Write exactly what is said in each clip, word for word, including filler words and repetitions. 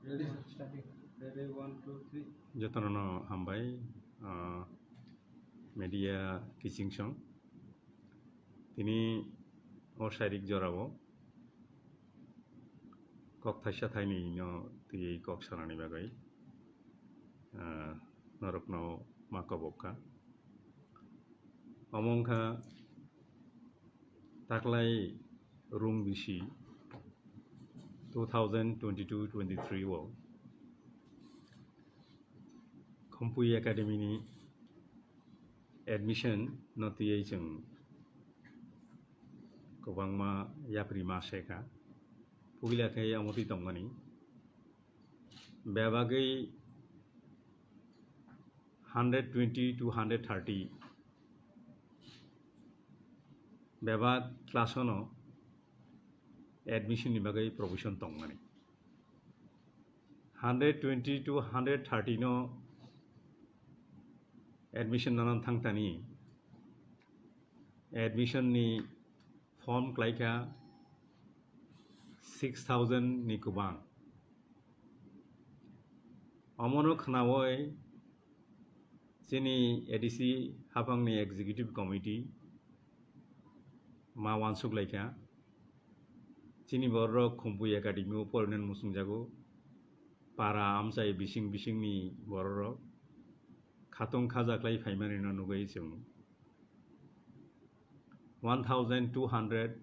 Ready, one, two, three. Jotono no hambai, ah, media kiching song. Tini o sairik jorao kok thaisa thaini no twi kok sanani bagwi, ah, norokno ma kobok kha. Omo wngkha taklai rung bisi two thousand twenty-two twenty-three o Khumpui Academy ni admission no twiwi chwng kwbangma yapri ma se kha. Puila khe omo twi tongmani. Bebagwi hundred twenty to hundred thirty bebak class-o no admission ni bagwi provision tongmani. Hundred twenty to hundred thirty no admission nanan thangtani admission ni form klaikha six thousand ni kwbang. Omono khnaui chini A D C haphangni executive committee ma uansuk laikha. Chini bororok Khumpui Academy o porinani muchungjago. Para amchai bising bisingni bororok khatung khajaklai phaimanino nugwi chwng one thousand two hundred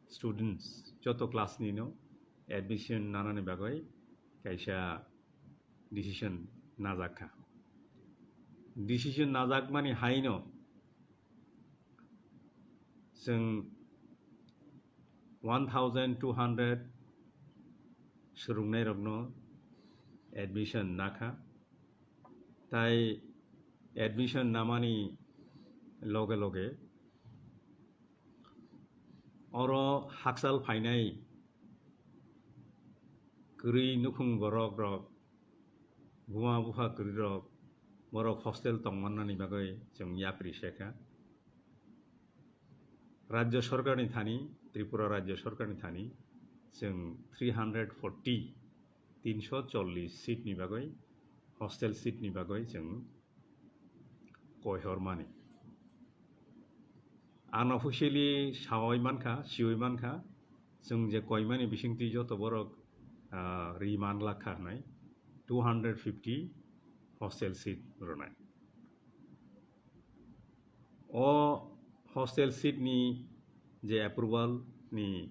students joto class ni no admission nanani bagwi kaisa decision najak kha. Decision najak mani haino chwng one thousand two hundred swrwngnairokno admission nakha. Tai admission namani loge loge oro hakchal phainai kwrwi nukhung borok rok, buma bupha kwrwi rok, borok hostel tongmannani bagwi chwng yapri se kha. Rajya Sorkarni thani, Tripura Rajya Sorkarni thani chwng three hundred forty, tinso chollish seat ni bagwi, hostel seat ni bagwi chwng koihormani. Unofficially sawi mankha, siwi mankha, chwng je koimani bisingtwi joto borok, ah, ri manlak kha hwnwi two hundred fifty hostel seat rwnai. O hostel seat ni je approval ni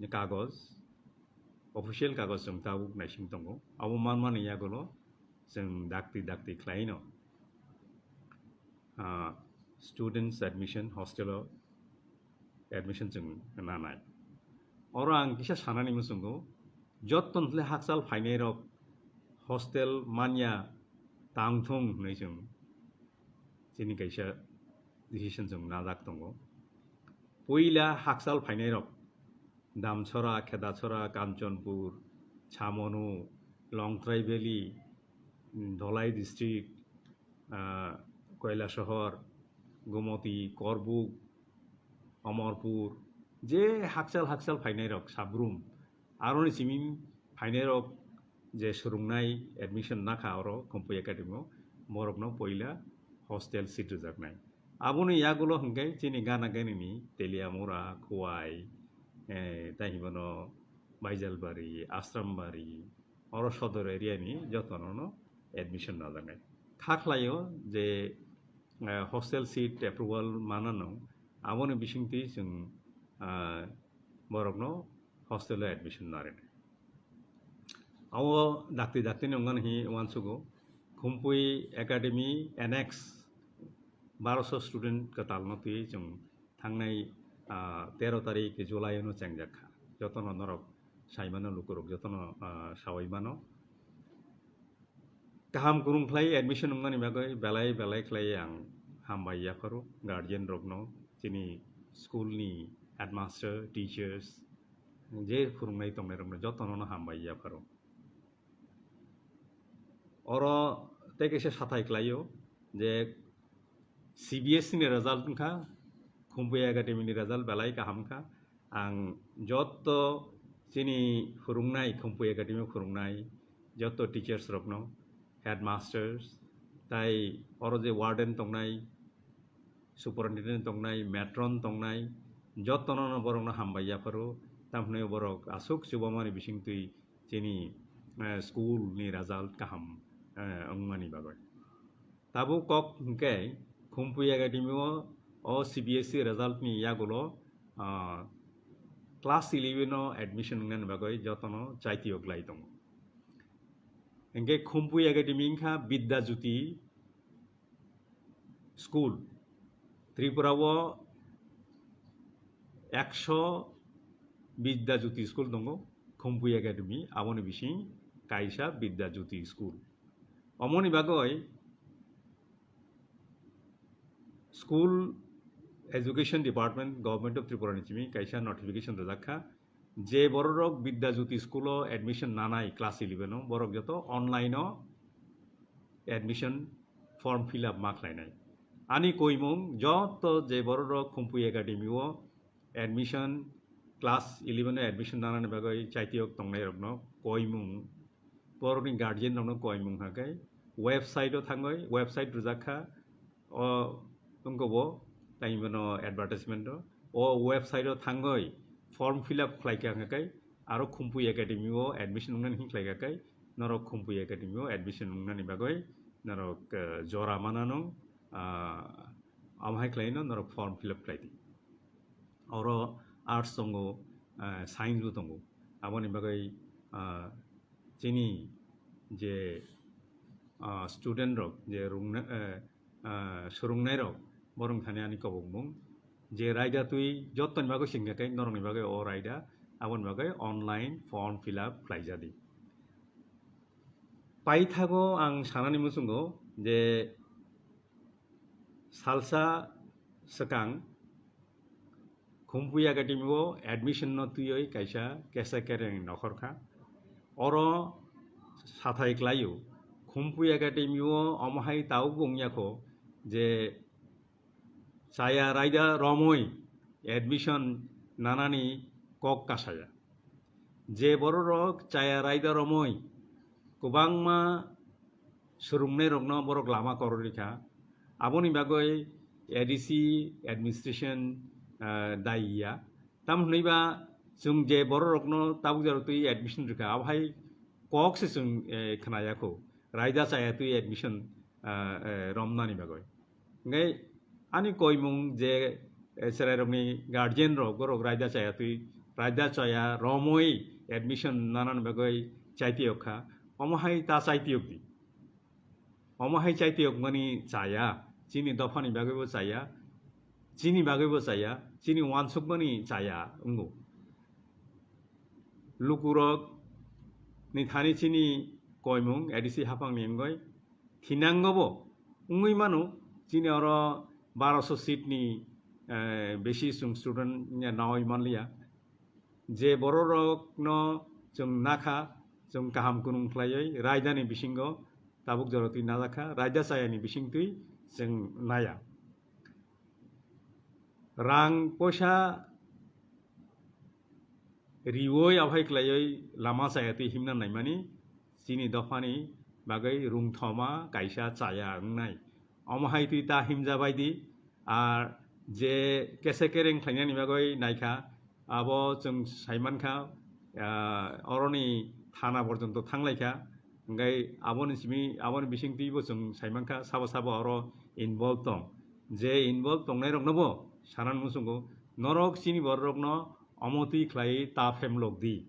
kagoj, official kagoj chwng tabuk naising tongo. Abo manmani yagulo chwng dakti dakti khlaino, ah, students admission, hostel o admission chwng nanai. Oro ang kisa sanani muchungo, jotton le hakchal phainai rok hostel manya tangthung hwnwi chwng chini kaisa decision chwng najak tongo. Puila hakchal phainai rok Damchora, Khedachora, Kanchanpur, Chamonu, Longtrai Valley, Dholai District, ah, Kailasahar, Gomoti, Korbuk, Amarpur, je hakchal hakchal phainai rok Sabrum, aroni simi phainai rok je swrwngnai admission nakha oro Khumpui Academy o, borokno poila hostel seat rwjaknai. Aboni yagulo hwnkhe chini gana ganini Teliamura, Khowai, eh, tai hinmano Baijalbari, Asrambari, oro sodor area ni jotono no admission najaknai. Kha khlaio je, eh, hostel seat approval manano, aboni bisingtwi chwng, ah, borokno hostel o admission narinai. Abo dakti dakti ni wngmani hi uansugo, Khumpui Academy annex baroso student kwtal no twi chwng thangnai, ah, tero tarik July no chengjak kha. Jotono norok saimano lukurok, jotono, ah, sawi mano. Kaham kwrwng khlai admission wngmani bagwi belai belai khlai ang hambai yapharo guardian rokno, chini school ni headmaster, teachers, je phwrwngnai tongnai rokno jotono no hambai yapharo. Oro tei kaisa sathai khlaio je C B S E ni result wngkha, Khumpui Academy ni result belai kaham kha. Ang jotto C chini phwrwngnai, Khumpui Academy o phwrwngnai joto teachers rokno, headmasters, tai oro je warden tongnai, superintendent tongnai, matron tongnai, jotono no borokno hambai yapharo, tamhwnwi borok aswk chubamani bisingtwi chini, eh, school ni result kaham, eh, wngmani bagwi. Tabuk kok hwnkhe Khumpui Academy o, o C B S E result ni yagulo, ah, class eleven o admission wngnani bagwi jotono chaitio glai tongo. Hwnkhe Khumpui Academy wngkha Bidya Jyoti school. Tripura o ekso Bidya Jyoti school tongo, Khumpui Academy, aboni bising kaisa Bidya Jyoti school. Omoni bagwi School Education Department, Government of Tripura ni simi kaisa notification rwjak kha, je bororok Bidya Jyoti school o admission nanai class eleven o, borok joto online o admission form fill up ma khlainai. Ani koimung joto je bororok Khumpui Academy o admission, class eleven o admission nanani bagwi chaitiyok tongnairokno koimung, borokni guardian rokno koimung hakai website o thangwi, website rwjak kha, o wngkha bo tei bono advertisement o, o website o thangwi form fill up khlai kha hwnkhe aro Khumpui Academy o admission wngnani hwn khlai kha khe norok Khumpui Academy o admission wngnani bagwi norok, eh, jora mananw, ah, amo hai khlaino norok form fill up khlai di. Oro arts tongo, ah, science bo tongo. Aboni bagwi, ah, chini je, ah, student rok je rungna-, eh, ah, swrwngnairok, borok thani ani kobokmung je raida twi jottoni bagwi singkha khe norokni bagwi o raida aboni bagwi online form fill up khlaijadi. Paithago ang sanani muchungo je salsa swkang Khumpui Academy o admission no twiwi kaisa kesa kereng nokhor kha. Oro sathai klaio, Khumpui Academy o omo hai tabuk wngya kho je chaya raida romwi admission nanani kok kasaya. Je bororok chaya raida romwi kwbangma swrwngnairokno borok lama korwi rikha. Aboni bagwi A D C administration, ah, dayi ya. Tamo hwnwi ba chwng je bororokno tabuk jora twi admission rikha, abo hai kok se chwng, eh, khnaya kho. Raida chaya twi admission, ah, eh, romnani bagwi. Hwnkhe ani koimung je, eh, chwrairokni guardian rok, borok raida chaya twi, raida chaya romwi admission nanani bagwi chaitiyok kha, omo hai ta chaitiyok di. Omo hai chaitiyok mani chaya, chini dophani bagwibo chaya, chini bagwibo chaya, chini wansukmani chaya wngo. Lukurok ni thani chini koimung A D C haphangni wngwi thinango bo wngwi mano, chini oro baroso seat ni, eh, besi chwng student ya nawi manliya. Je bororokno chwng nakha, chwng kaham kunung khlaiwi raidani bisingo tabuk jora twi najakha, raida chayani bisingtwi chwng naya. Rang poisa riwi aphai khlaiwi lama chaya twi himna naimani chini dophani bagwi rungthoma kaisa chaya wngnai. Omo hai twi ta himja bai di, ar je kesa kereng khlainani bagwi naikha, abo chwng saimankha, ah, oroni thana porjonto thanglaikha. Hwnkhe aboni simi, aboni bisingtwibo chwng saimankha, sabo sabo oro involve tong. Je involve tongnairoknobo sanani muchungo, norok chini bororokno omo twi khlaiwi ta phemlok di.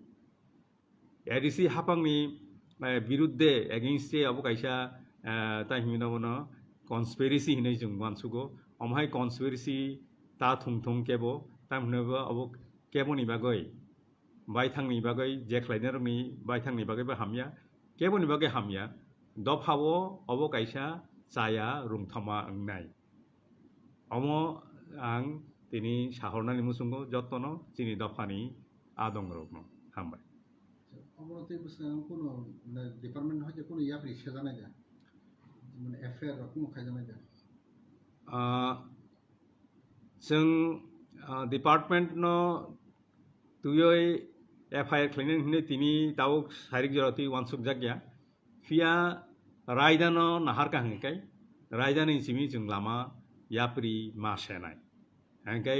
A D C haphangni, eh, birudde, against-e abo kaisa, eh, ta himwi nobono conspiracy hinwi chwng uansugo. Omo hai conspiracy ta thung thung kebo, ta hwnwi bo abo keboni bagwi, baithangni bagwi, je khlainairokni baithangni bagwibo hamya, keboni bagwi hamya, dophao obo kaisa chaya rungthoma wngnai. Omo ang tini sahornani muchungo jotono chini dophani adongrokno. Hambai. Omo tei bwskango kunu, mane, department hai khe kunu yapri sejanai da? Mane, F I R rok kunu khaijaknai da? Ah, chwng, ah, department no twiwi F I R khlainani hinwi tini tabuk sairik jora twi uansukjakya. Phiya raidano naharkha hwnkhe raidani simi chwng lama yapri ma senai. Hwnkhe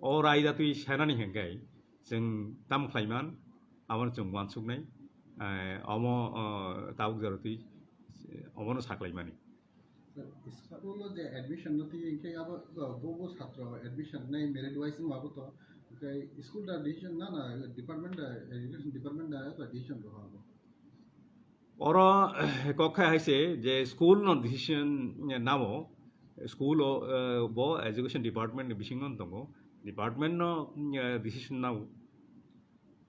o raida twi senani hwnkhe chwng tam khlaiman, abono chwng uansuknai. Eh, omo, oh, tabuk jora twi omono saklaimani. Sir, school-o je admission no twi hwnkhe abo, bo, bo satro admission nai merit wise wngma bo to, hwnkhe school da decision na, na department da, education department da eba decision roha abo? Oro kok khai hai se je school no decision nao, school o, eh, bo education department ni bisingo tongo, department no, eh, decision nao.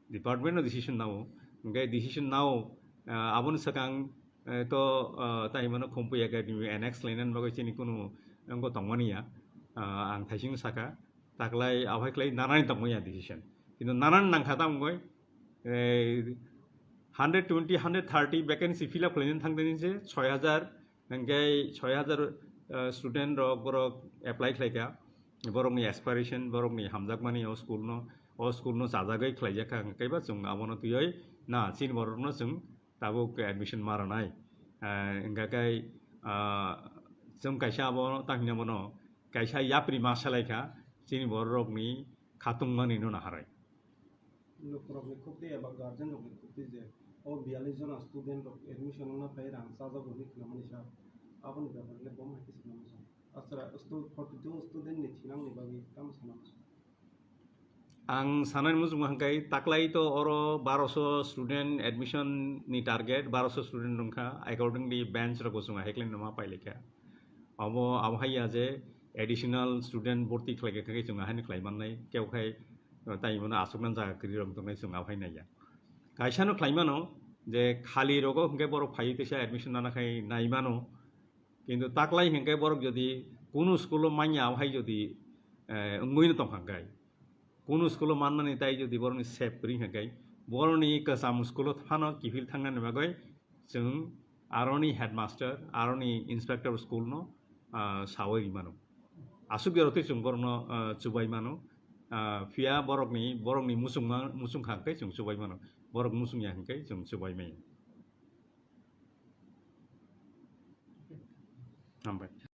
Department no decision nao, hwnkhe decision nao, ah, aboni swkang, eh, to, ah, tai hwnmano Khumpui Academy annex lainani bagwi chini kunu wngbo tongmani ya. Ah, ang thaising saka, taklai abohai khlai nanani tongmani ya decision. Kintu nanani nangkha ta wngwi, eh, hundred twenty, hundred thirty vacancy fill up khlainani thangtani se soi hajar Hwnkhe soi hajar, eh, student rok borok apply khlaikha, borokni aspiration, borokni hamjakmani o school no, o school no chajagwi khlaijakha, hwnkhe ba chwng abono twiwi na chini borokno chwng tabuk admission ma rwnai. Eh, hwnkhe, ah, chwng kaisa abo tangni abono kaisa yapri ma salaikha chini borok rokni khatungmani no naharwi. Lukurokni khukti eba guardian rokni khukti je o biyalish jona student rok admission wngna phai rang chajago hinwi khnamani sa, aboni bepar le bo hai khe swnamwi sa. Asra stu-, forty two student ni thinangni bagwi tamo sanamwi sa. Ang sanani muchungo hwnkhe taklai to oro baroso student admission ni target, baroso student wngkha, accordingly bench rok bo chwng hai khlai no ma pailaikha. Abo, abo hai ya je additional student borti khlai kha khe chwng ahai no khlai mannai, kebo khai tai mano aswknang jaga kwrwi rok tongnai chwng abohai naiya. Kaisa no khlai mano je khali rogo hwnkhe borok phaiwi teisa admission nana khai nai mano. Kintu taklai hwnkhe borok jodi kunu school o manya abohai jodi, eh, wngwi no tongkha hwnkhe, kunu school o mannani tai jodi borokni save kwrwi hwnkhe, borokni kwcham school o phano kiphil thangnani bagwi chwng aroni headmaster, aroni inspector school no, ah, sawi ri mano. Aswk jora twi chwng borokno, ah, chubai mano. Ah, phiya borokni, borokni muchungma, muchungkha hwnkhe chwng chubai mano. Borok muchungya hwnkhe chwng chubai maya. Hambai.